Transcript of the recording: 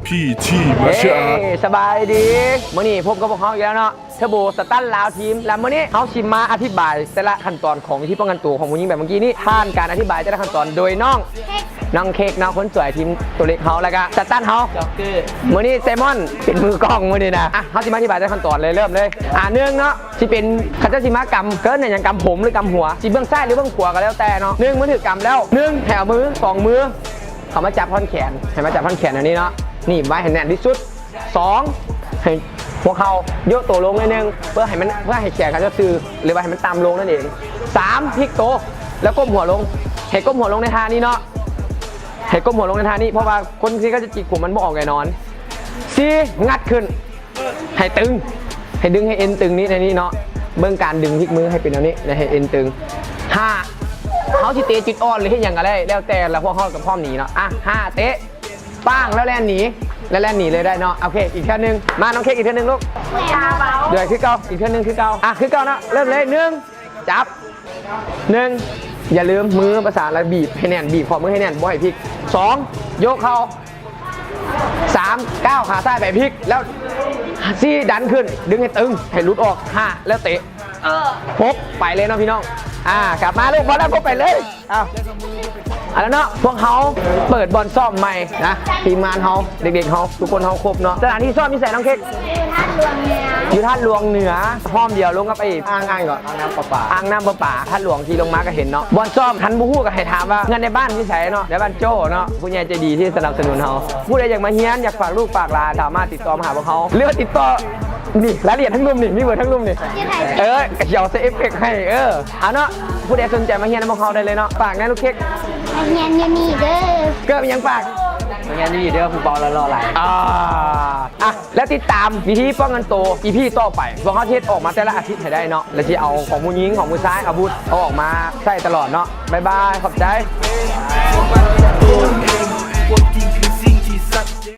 ພີທີ ມາເຊຍ ເອີ ສະບາຍດີ ມື້ນີ້ພົບກັບພວກເຮົາອີກແລ້ວເນາະ ເທີໂບ ສະຕັນ ລາວທີມ ແລະມື້ນີ້ເຮົາຊິມາອະທິບາຍແຕ່ລະຂັ້ນຕອນຂອງວິທີປ້ອງກັນໂຕຂອງຜູ້ຍິງແບບເມື່ອກີ້ນີ້ ຜ່ານການອະທິບາຍແຕ່ລະຂັ້ນຕອນໂດຍນ້ອງ ນ້ອງເຄັກເນາະ ຄົນສວຍທີມໂຕເລັກເຮົາ ແລ້ວກະສະຕັນເຮົາ ຈັອກເກີ ມື້ນີ້ໄຊມອນເປັນມືກ້ອງມື້ນີ້ນະ ອ່ະ ເຮົາຊິມາອະທິບາຍແຕ່ລະຂັ້ນຕອນເລີຍ ເລີ່ມເລີຍ ອ່າ ໜຶ່ງເນາະ ຊິເປັນ ເຂົາເຈົ້າຊິມາກຳ ເອີ້ນຫຍັງ ກຳຜົມ ຫຼື ກຳຫົວ ຊິເບື້ອງຊ້າຍ ຫຼື ເບື້ອງຂວາກໍແລ້ວແຕ່ເນາະ ໜຶ່ງ ເມື່ອຖືກກຳແລ້ວ ໜຶ່ງ ໃຫ້ເອົາມືສອງມື ເຂົ້າມາຈັບທ່ອນແຂນ ໃຫ້ມາຈັບທ່ອນແຂນແນວນີ້ເນາະ ໜີບໄວ້ໃຫ້ແໜ້ນທີ່ສຸດ ສອງ ໃຫ້ຫົວເຂົ່າໂຍກໂຕລົງໜ້ອຍໜຶ່ງ ເພື່ອໃຫ້ມັນ ເພື່ອໃຫ້ແຂນເຂົາເຈົ້າຊື່ ຫຼືວ່າໃຫ້ມັນຕ່ຳລົງນັ້ນເອງ ສາມ ພິກໂຕ ແລ້ວກົ້ມຫົວລົງ ໃຫ້ກົ້ມຫົວລົງໃນທ່ານີ້ເນາະ ໃຫ້ກົ້ມຫົວລົງໃນທ່ານີ້ ເພາະວ່າຄົນທີ່ເຂົາຈະຈິກຜົມມັນບໍ່ອອກແນ່ນອນ ສີ່ ງັດຂຶ້ນ ໃຫ້ຕຶງ ໃຫ້ດຶງໃຫ້ເອັນຕຶງນີ້ ໃນນີ້ເນາະ ເບິ່ງການດຶງພິກມືໃຫ້ເປັນແນວນີ້ ແລະ ໃຫ້ເອັນຕຶງ ຫ້າ ເຮົາຊິເຕະຈຸດອ່ອນ ຫຼື ເຮັດຫຍັງກໍໄດ້ ແລ້ວແຕ່ລະ ພວກເຮົາກໍພ້ອມໜີເນາະ ອ່ະ ຫ້າ ເຕະ ປ້າງ ແລ້ວແລ່ນໜີ ແລ້ວແລ່ນໜີເລີຍໄດ້ເນາະ ໂອເຄ ອີກເທື່ອໜຶ່ງ ມາ ນ້ອງເຄັກ ອີກເທື່ອໜຶ່ງລູກ ໂດຍ ຄືເກົ່າ ອີກເທື່ອໜຶ່ງຄືເກົ່າ ອ່ະ ຄືເກົ່າເນາະ ເລີ່ມເລີຍ ໜຶ່ງ ຈັບ ໜຶ່ງ ຢ່າລືມມືປະສານ ແລ້ວບີບໃຫ້ແໜ້ນ ບີບຂໍ້ມືໃຫ້ແໜ້ນ ບໍ່ໃຫ້ພິກ ສອງ ໂຍກເຂົ່າ ສາມ ກ້າວຂາຊ້າຍໄປພິກ ແລ້ວ ສີ່ ດັນຂຶ້ນ ດຶງໃຫ້ຕຶງ ໃຫ້ຫຼຸດອອກ ຫ້າ ແລ້ວເຕະ ເອີ ຫົກ ໄປເລີຍເນາະພີ່ນ້ອງ ອ່າ ກັບມາລູກ ບອນນັ້ນພວກໄປເລີຍ ອ້າວ ເອົາລະເນາະ ພວກເຮົາເປີດບ່ອນຊ້ອມໃໝ່ນະ ທີມງານເຮົາ ເດັກໆເຮົາ ທຸກຄົນເຮົາຄົບເນາະ ສະຖານທີ່ຊ້ອມຢູ່ໃສນ້ອງເຄັກ? ຢູ່ທາດຫຼວງເໜືອ ຢູ່ທາດຫຼວງເໜືອ ຫ້ອມດຽວລົງກັບໄອ້ອ່າງ ອ່າງຫຍັງເກາະ? ອ່າງນ້ຳປະປາ ອ່າງນ້ຳປະປາ ທາດຫຼວງທີ່ລົງມາກໍເຫັນເນາະ ບ່ອນຊ້ອມ ທ່ານບໍ່ຮູ້ກໍໃຫ້ຖາມວ່າເຮືອນໃນບ້ານຢູ່ໃສເນາະ ໃນບ້ານໂຈ້ເນາະ ຜູ້ໃຫຍ່ໃຈດີທີ່ສະໜັບສະໜູນເຮົາ ຜູ້ໃດຢາກມາຮຽນ ຢາກຝາກລູກຝາກຫຼານ ສາມາດຕິດຕໍ່ມາຫາພວກເຮົາ ຫຼືວ່າຕິດຕໍ່ ນີ້ ລາຍລະອຽດທັງລຸ່ມນີ້ ມີເບີທັງລຸ່ມນີ້ ເອີ ກະຊິເອົາໃສ່ເອັບເຟັກໃຫ້ ເອີ ເອົາເນາະ ຜູ້ໃດສົນໃຈມາຮຽນນຳພວກເຮົາໄດ້ເລີຍເນາະ ຝາກແນ່ລູກເຄັກ ມາຮຽນຢູ່ນີ້ເດີ ເກີບອີຫຍັງຝາກ ມາຮຽນຢູ່ນີ້ເດີ ຜູ້ເບົາຫຼໍ່ໆຫຼາຍ ອ່າ ອ່ະ ແລະຕິດຕາມວິທີປ້ອງກັນໂຕ ອີພີຕໍ່ໄປ ພວກເຮົາຊິເຮັດອອກມາແຕ່ລະອາທິດໃຫ້ໄດ້ເນາະ ແລະຊິເອົາຂອງຜູ້ຍິງ ຂອງຜູ້ຊາຍ ອາວຸດ ເອົາອອກມາໃຊ້ຕະຫຼອດເນາະ ບາຍບາຍ ຂອບໃຈ.